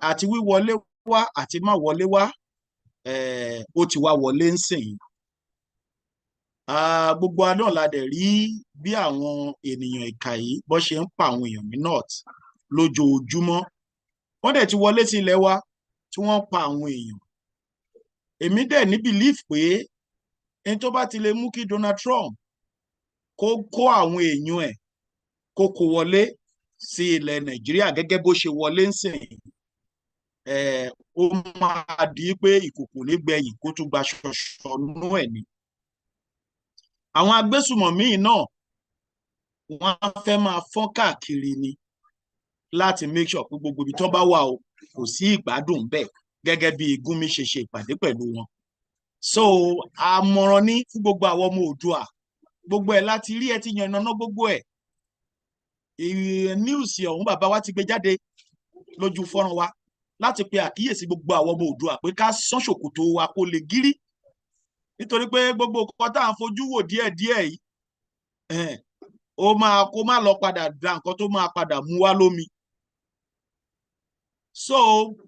Àti wíwọlé wá àti má wọlé wá, ó ti wá wọlé ń sìn. Gbogbo wa náà la dẹ̀ rí bí àwọn ènìyàn ìkà yìí bó ṣe ń pa àwọn èèyàn ní north lójoojúmọ́. Wọ́n dẹ̀ ti wọlé sí ilẹ̀ wa tí wọ́n ń pa àwọn èèyàn. Èmi dẹ̀ ní belief pé ẹni tó bá ti lè mú kí Donald Trump kó kó àwọn èèyàn ẹ̀ kó kó wọlé sí ilẹ̀ Nàìjíríà gẹ́gẹ́ bó ṣe wọlé ń sìn, ó máa di pé ìkòkò nígbẹ̀yìn kó tún gba ṣọṣọ nú ẹ̀ ni. Àwọn agbésùmọ̀mí náà, wọ́n á fẹ́ máa fọ́n káàkiri ni láti make sure pé gbogbo ibi tó bá wà o, kò sí ìgbádùn bẹ́ẹ̀, gẹ́gẹ́ bí Gumi ṣe ṣe ìpàdé pẹ̀lú wọn. So àmọ̀ràn ní fún gbogbo àwọn ọmọ Oòduà, gbogbo ẹ̀ láti rí, ẹ ti yànnàná gbogbo ẹ̀. News ọ̀hún, bàbá wa ti gbé jáde lójú fọ́nrán wa láti pe àkíyèsí gbogbo àwọn ọmọ Oòduà pé ká sán ṣòkòtò wa kó lè gírí, nítorí pé gbogbo nǹkan tá à ń fojú wò díẹ̀díẹ̀ yìí, ó máa kó má lọ padà da nǹkan tó máa padà mú wá lómi. So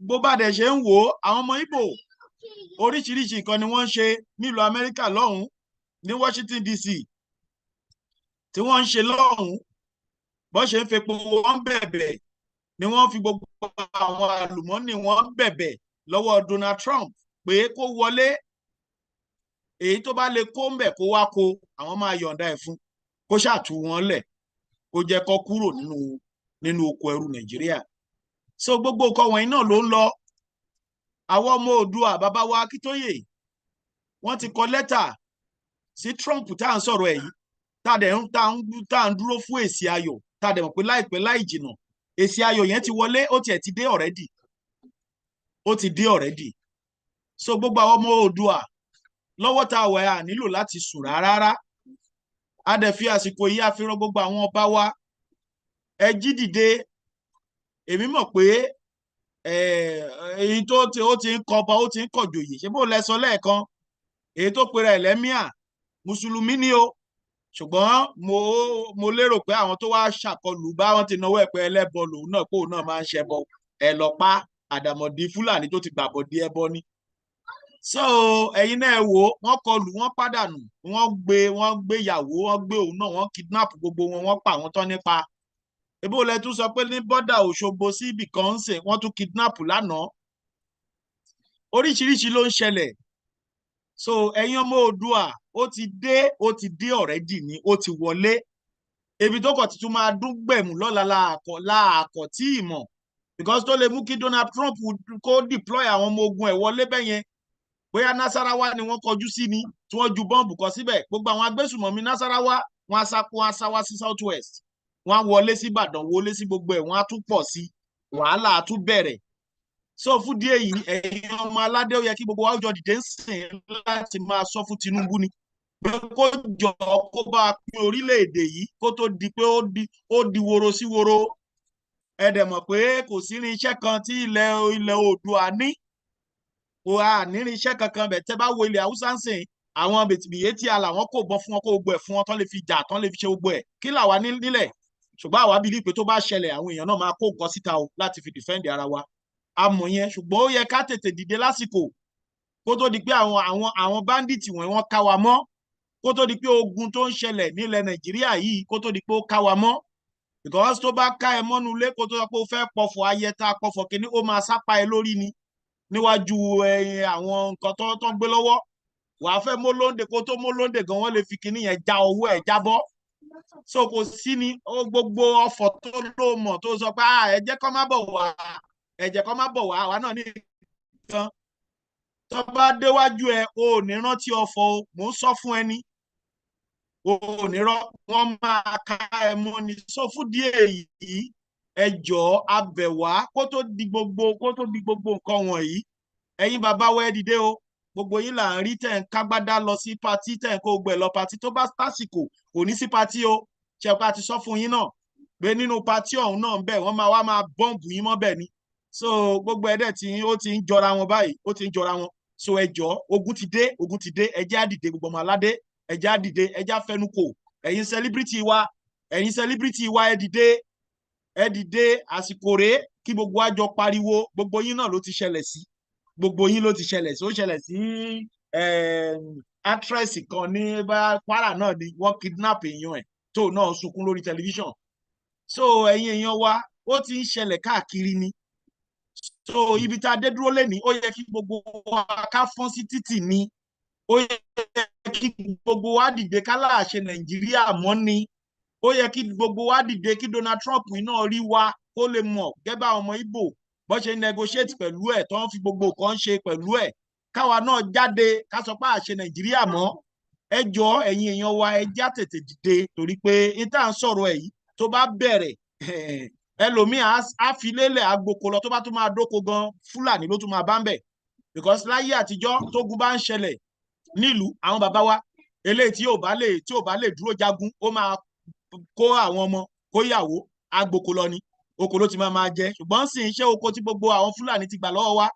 bó bá dẹ̀ ṣe ń wò ó, àwọn ọmọ Ìgbò, oríṣiríṣi nǹkan ni wọ́n ń ṣe nílùú Amẹ́ríkà lọ́hùn-ún, ní Washington DC, tí wọ́n ń ṣe lọ́hùn-ún. Bó ṣe ń fepo wọn bẹ̀bẹ̀ ni wọ́n fi gbogbo àwọn àlùmọ́ọ́nì wọn bẹ̀bẹ̀ lọ́wọ́ Donald Trump pé kó wọlé. Èyí tó bá lè kó ń bẹ̀, kó wá kó, àwọn máa yọ̀ǹda ẹ̀ fún, kó ṣàtú wọn lẹ̀, kó jẹ́ kó kúrò nínú oko ẹrú Nàìjíríà. So gbogbo nǹkan wọ̀nyí náà ló ń lọ. Àwọn ọmọ Oòduà, bàbá wa Akíntóyè, wọ́n ti kọ lẹ́tà sí Trump tá à ń sọ̀rọ̀ ẹ̀ yìí, tá a dẹ̀ ń tá à ń dúró fún èsì ayọ̀, tá a dẹ̀ mọ̀ pé láìpẹ́ láì jìnà, èsì ayọ̀ yẹn ti wọlé. Ó tiẹ̀ ti dé already, ó ti dé already. So gbogbo àwọn ọmọ Oòduà, lọ́wọ́ tá a wẹ̀, à nílò láti sùn rárá. A dẹ̀ fi àsìkò yìí àfihàn gbogbo àwọn ọba wa, ẹ jí dìde. Èmi mọ̀ pé èyí tó ti ó ti ń kọba, ó ti ń kọjòyè, ṣé bó lẹ sọ lẹ́ẹ̀kan, èyí tó pera ẹ̀ lẹ́míà, mùsùlùmí ni o, ṣùgbọ́n mo lérò pé àwọn tó wá ṣàkọlù bá wọn ti náwó ẹ̀ pé ẹlẹ́bọ lòun náà, pé òun náà máa ń ṣẹbọ ẹ lọ pa àdàmọ̀dì Fúlàní tó ti gbàbọ̀dì ẹbọ ni. So ẹ̀yin náà wò ó, wọ́n kọlù, wọ́n pàdánù, wọ́n gbé ìyàwó, wọ́n gbé òun náà, wọ́n kidnap gbogbo wọn, wọ́n pa àwọn tán nípa ebó lẹ tún sọ pé ní border Òṣogbo sí ibì kan ń sìn, wọ́n tún kidnap lánàá. Oríṣiríṣi ló ń ṣẹlẹ̀. So ẹ̀yin ọmọ Oòduà, ó ti dé, ó ti dé already ni, ó ti wọlé. Ebi tó kọ̀ tuntun máa dún gbẹ̀mù lọ́la láàkọ̀ láàkọ̀ tí ì mọ̀, because tó lè mú kí Donald Trump kó deploy àwọn ọmọ ogun ẹ̀ wọlé bẹ́yẹn, bóyá Nasarawa ni wọ́n kọjú sí ni, tí wọ́n ju bọ́ǹbù kọ síbẹ̀, gbogbo àwọn agbésùmọ̀mí Nasarawa, wọ́n á sá, wọ́n á sá wá sí South West, wọ́n á wọlé sí Ìbàdàn, wọlé sí gbogbo ẹ̀, wọ́n á tún pọ̀ sí, wàhálà á tún bẹ̀rẹ̀. So fún díẹ̀ yìí, ẹ̀yin ọmọ aládé, ó yẹ kí gbogbo wa jọ dìde ń sìn láti máa sọ fún Tinubu ni pé kó jọ kó bá a pín orílẹ̀-èdè yìí kó tó di pé ó di woro sí woro. Ẹ dẹ̀ mọ̀ pé kò sí irinṣẹ́ kan tí ilẹ̀ Oòduà ní, kò á ní irinṣẹ́ kankan bẹ̀. Tẹ́ bá wo ilẹ̀ Haúsá ń sìn, àwọn bìtìbìyẹ tí a làwọn kò bọ́ fún wọn, kó gbogbo ẹ̀ fún wọn tán lè fi jà, tán lè fi ṣe gbogbo ẹ̀. Kí làwa ní nílẹ̀? Ṣùgbọ́n àwa bí pé tó bá ṣẹlẹ̀, àwọn èèyàn náà máa kó nǹkan síta o láti fi defend ara wa. A mọ̀ yẹn, ṣùgbọ́n ó yẹ ká tètè dìde lásìkò kó tó di pé àwọn bandit wọ̀nyí wọ́n ká wa mọ́, kó tó di pé ogun tó ń ṣẹlẹ̀ nílẹ̀ Nàìjíríà yìí, kó tó di pé ó ká wa mọ́, because tó bá ká ẹ mọ́nú ilé, kó tó sọ pé ó fẹ́ pọ̀fọ̀ ayẹta, pọ̀fọ̀ kínní, ó máa sápá ẹ lórí ni níwájú àwọn nǹkan tó ń gbé lọ́wọ́. Wàá fẹ́ mú lóńdè, kó tó mú lóńdè gan, wọ́n lè fi kinní yẹn já owó ẹ̀ jábọ́. So kò sí ni gbogbo ọ̀fọ̀ tó ló mọ̀ tó sọ pé ẹ jẹ́ kó má bọ̀ wá, ẹ jẹ́ kó má bọ̀ wá, àwa náà ní nǹkan tó bá déwájú ẹ, o ò ní rántí ọ̀fọ̀ o. Mò ń sọ fún ẹni, o ò ní rọ, wọ́n máa ká ẹ mọ́ ni. So fún díẹ̀ yìí, ẹ jọ̀ọ́, a bẹ̀ wá, kó tó di gbogbo nǹkan wọ̀nyí, ẹ̀yin bàbá wa, ẹ dìde o. Gbogbo yín là ń rí tẹ̀ ń kágbádá lọ sí party, tẹ̀ ń kó gbẹ lọ party. Tó bá tásìkò, kò ní sí party o. Ṣẹ̀pá ti sọ fún yín náà pé nínú party ọ̀hún náà ń bẹ̀, wọ́n máa wá máa bọ́ǹbù yín mọ́ bẹ̀ ni. So gbogbo ẹ̀dẹ̀ tí ó ti ń jọra wọn báyìí, ó ti ń jọra wọn. So ẹ jọ̀ọ́, ogun ti dé, ogun ti dé. Ẹ jẹ́ á dìde, gbogbo ọmọ aládé, ẹ jẹ́ á dìde, ẹ jẹ́ á fẹnu kò. Ẹ̀yin celebrity wa, ẹ̀yin celebrity wa, ẹ dìde, ẹ dìde, àsìkò rèé. Kí gbogbo wa jọ pariwo. Gbogbo yín náà ló ti ṣẹlẹ̀ sí, gbogbo yín ló ti ṣẹlẹ̀ sí. Ó ṣẹlẹ̀ sí actress kan ní bá Kwara náà ni wọ́n kidnap èèyàn ẹ̀, tó náà sunkún lórí tẹlifíṣàn. So ẹ̀yin èèyàn wa, ó ti ń ṣẹlẹ̀ káàkiri ni. So ibi tá a dé dúró lénìí, ó yẹ kí gbogbo wa ká fọ́n sí títì ni. Ó yẹ kí gbogbo wa dìde ká láàṣẹ Nàìjíríà mọ́ ni. Ó yẹ kí gbogbo wa dìde kí Donald Trump náà rí wa, kó lè mọ̀ gẹ́gẹ́ bá ọmọ Ìgbò bó ṣe negotiate pẹ̀lú ẹ̀, tó ń fi gbogbo nǹkan ṣe pẹ̀lú ẹ̀. Káwa náà jáde ká sọ pé àṣẹ Nàìjíríà mọ́. Ẹ jọ, ẹ̀yin èèyàn wa, ẹ já tètè dìde, torí pé ní tá à ń sọ̀rọ̀ ẹ̀ yìí, tó bá bẹ̀rẹ̀, ẹlòmíì á fi lélẹ̀ agboko lọ. Tó bá tún máa dóko gan, Fúlàní ló tún máa bá ń bẹ̀, because láyé àtijọ́, tógun bá ń ṣẹlẹ̀ nílùú àwọn bàbá wa, eléyìí tí ò bá lè dúró jagun, ó máa kó àwọn ọmọ, kó yàwó, agboko lọ ni. Oko ló ti máa jẹ. Ṣùgbọ́n sì iṣẹ́ oko tí gbogbo àwọn Fúlàní ti gbà lọ́wọ́ wa,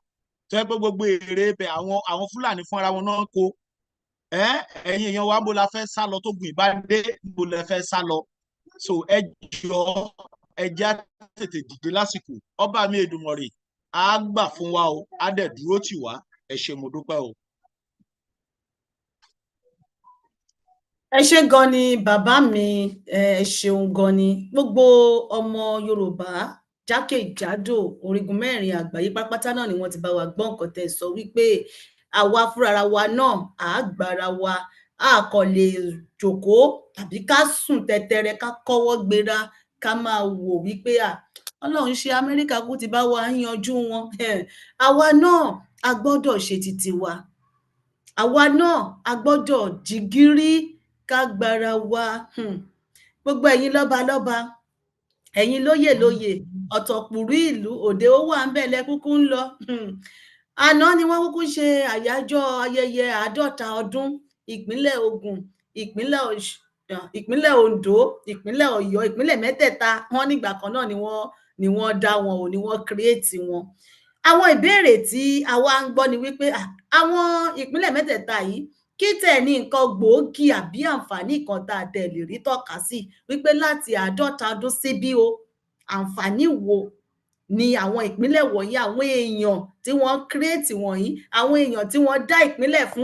tó yẹ pé gbogbo èrè ibẹ̀, àwọn Fúlàní fúnra wọn náà kó ẹ. Ẹ̀yin èèyàn wa, bó la fẹ́ sá lọ tó gun ìbá dé? Bó lẹ fẹ́ sá lọ? So ẹ jọ, ẹ jẹ́ á tètè dìde lásìkò. Ọba mi Èdùmàrè á gbà fún wa o, á dẹ̀ dúró tì wá. Ẹ ṣé, mo dúpẹ́ o. Ẹ ṣé gan ni, bàbá mi. Ẹ ṣeun gan ni. Gbogbo ọmọ Yorùbá jákèjádò orígun mẹ́rin àgbáyé pátápátá náà ni wọ́n ti bá wa gbọ́ nǹkan tẹ́ ẹ sọ, wípé àwa fúnra wa náà à á gbára wa, a kò lè jókòó tàbí ká sùn tẹtẹrẹ, ká kọ́wọ́ gbéra, ká máa wò wípé à Ọlọ́run ṣe, Amẹ́ríkà kú ti bá wa yanjú wọn. Àwa náà a gbọ́dọ̀ ṣe titi wa. Àwa náà a gbọ́dọ̀ jí gírí ká gbára wa. Gbogbo ẹ̀yin lọ́balọ́ba, ẹ̀yin lóyè lóyè, ọ̀tọ̀kùlú ìlú, òde ó wà ńbẹ̀ lẹ kúkú ń lọ. Àná ni wọ́n kúkú ṣe àyájọ́ ayẹyẹ 50 ọdún ìpínlẹ̀ Ògùn, ìpínlẹ̀ Oǹdó, ìpínlẹ̀ Ọ̀yọ́. Ìpínlẹ̀ mẹ́tẹ̀ẹ̀ta, wọ́n nígbà kan náà ni wọ́n dá wọn ò ní wọ́n create wọn. Àwọn ìbéèrè tí a wá ń gbọ́ ni wípé àwọn ìpínlẹ̀ mẹ́tẹ̀ẹ̀ta yìí, kí tẹ̀ ní nǹkan gbòógì àbí àǹfààní kan tá a tẹ̀ lè rí tọ́ka sí wípé láti 50 ọdún síbí o, àǹfààní wo ni àwọn ìpínlẹ̀ wọ̀nyí, àwọn èèyàn tí wọ́n create wọ̀nyí, àwọn èèyàn tí wọ́n dá ìpínlẹ̀ fún